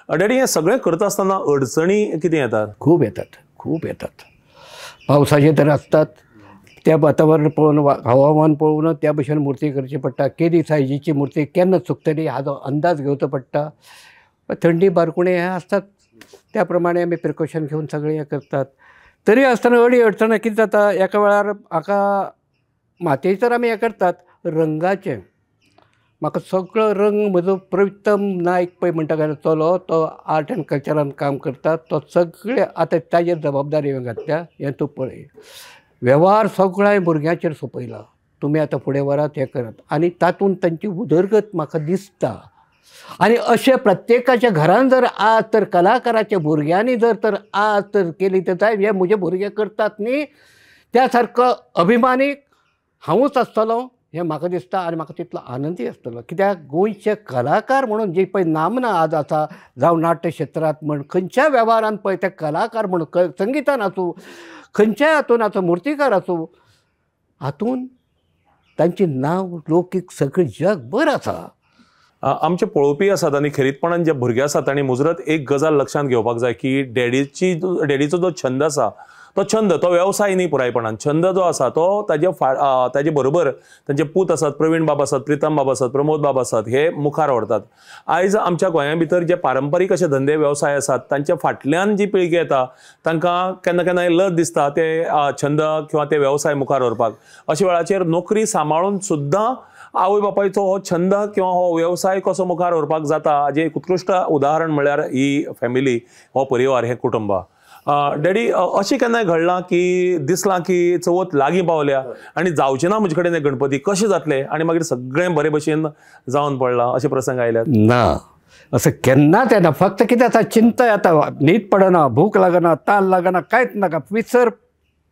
Daddy, हें सगळें करता आसतना अडचणी कितें येतात? खूब येतात, खूब येतात. पावसाचे तर आसतात, त्या वातावरण पळोवन, हवामान पळोवन त्या भशेन मुर्ती करची पडटा. केदी सायजीची मुर्ती केन्ना चुकतली हाजो अंदाज घेवचो पडटा. थंडी बारकुणे हे आसतात, त्या प्रमाणे आमी प्रिकॉशन घेवन सगळें हें करतात. तरी आसतना अडी अडचणां कितें जाता, एका वेळार हाका मातयेचेर तर आमी हें करतात, रंगाचें म्हाका सगळो रंग म्हजो प्रितम नायक पळय म्हणटा काय चलो, तो आर्ट एंड कल्चरान काम करता, तो सगळे आतां ताजेर जबाबदारी हांवें घातल्या, हें तूं पळय. वेव्हार सगळो हांवें भुरग्यांचेर सोंपयला, तुमी आतां फुडें व्हरात, हें करात, आनी तातूंत तांची उदरगत म्हाका दिसता. आनी अशें प्रत्येकाच्या घरान जर आज तर कलाकाराच्या भुरग्यांनी जर तर आज तर केली तर जाय, हे म्हजे भुरगे करतात न्ही, त्या सारको अभिमानीक हांवूच आसतलो हें म्हाका दिसता. आनी म्हाका तितलो आनंदय आसतलो, कित्याक गोंयचे कलाकार म्हणून जी पळय नामना आज आसा, जावं नाट्य क्षेत्रांत म्हण, खंयच्या वेव्हारान पळय ते कलाकार म्हण, संगितान आसूं, खंयच्याय हातून आसूं, मुर्तीकार आसूं, हातून तांचें नांव लोकीक सगळें जगभर आसा. आमचे पळोवपी आसात आनी खेरीतपणान जे भुरगे आसात तांणी मुजरत एक गजाल लक्षांत घेवपाक जाय की डॅडीचो जो छंद आसा तो छंद, तो वेवसाय न्ही पुरायपणान. छंद जो आसा तो ताजे बरोबर तांचे पूत आसात, प्रवीण बाब आसात, प्रितम बाब आसात, प्रमोद बाब आसात, हे मुखार व्हरतात. आयज आमच्या गोंया भितर जे पारंपारीक अशे धंदे वेवसाय आसात तांच्या फाटल्यान जी पिळगी येता तांकां केन्ना केन्नाय लज दिसता ते छंद किंवा ते वेवसाय मुखार व्हरपाक. अशा वेळाचेर नोकरी सांबाळून सुद्दां आवय बापायचो हो छंद किंवा हो वेवसाय कसो मुखार व्हरपाक जाता हाजें एक उत्कृश्ट उदाहरण म्हळ्यार ही फॅमिली, हो परिवार, हें कुटुंब. डॅडी, अशें केन्नाय घडलां की दिसलां की चवथ लागीं पावल्या आनी जावचें ना म्हजे कडेन गणपती, कशें जातलें, आनी मागीर सगळें बरे भशेन जावन पडलां, अशे प्रसंग आयल्यात? ना, असं केन्नाच येना. फक्त कितें आसा, चिंता येता, न्हीद पडना, भूक लागना, ताल लागना, कांयच नाका, विसर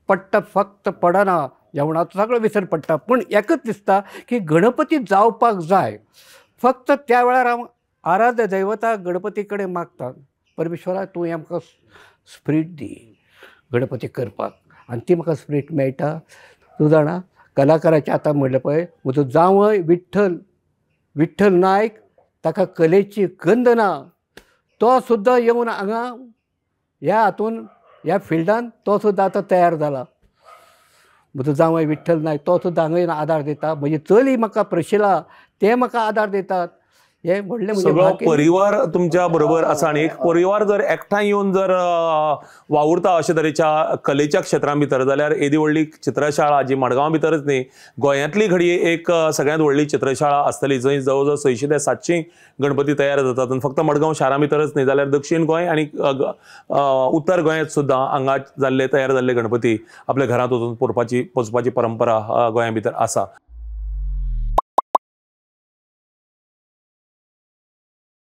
पडटा, फक्त पडना, जेवणाचो सगळो विसर पडटा. पूण एकच दिसता की गणपती जावपाक जाय. फक्त त्या वेळार हांव आराध्य दैवता गणपती कडेन मागता, परमेश्वरा तूं आमकां स्प्रीट दी गणपती करपाक, आनी ती म्हाका स्प्रीट मेळटा. तूं जाणा, कलाकाराचें आतां म्हणलें पळय, म्हजो जांवय विठ्ठल, विठ्ठल नायक, ताका कलेची गंध ना, तो सुद्दां येवन हांगा ह्या हातून ह्या फिल्डान तो सुद्दां आतां तयार जाला. म्हजो जांवय विठ्ठल नायक तो सुद्दां हांगा येवन आदार दिता. म्हजी चली म्हाका प्रशिला, ते म्हाका आदार दितात. हे व्हडलें सगळो परिवार तुमच्या बरोबर आसा आनी एक परिवार जर एकठांय येवन जर वावुरता अशे तरेच्या कलेच्या क्षेत्रां भितर जाल्यार येदी व्हडली चित्रशाळा जी मडगांव भितरच न्ही, गोंयांतली घडये एक सगळ्यांत व्हडली चित्रशाळा आसतली, जंय जवळ जवळ 600 ते 700 गणपती तयार जातात. आनी फक्त मडगांव शारा भितरच न्ही जाल्यार दक्षीण गोंय आनी उत्तर गोंयांत सुद्दां हांगा जाल्ले तयार जाल्ले गणपती आपल्या घरांत वचून पोचपाची परंपरा गोंया भितर आसा.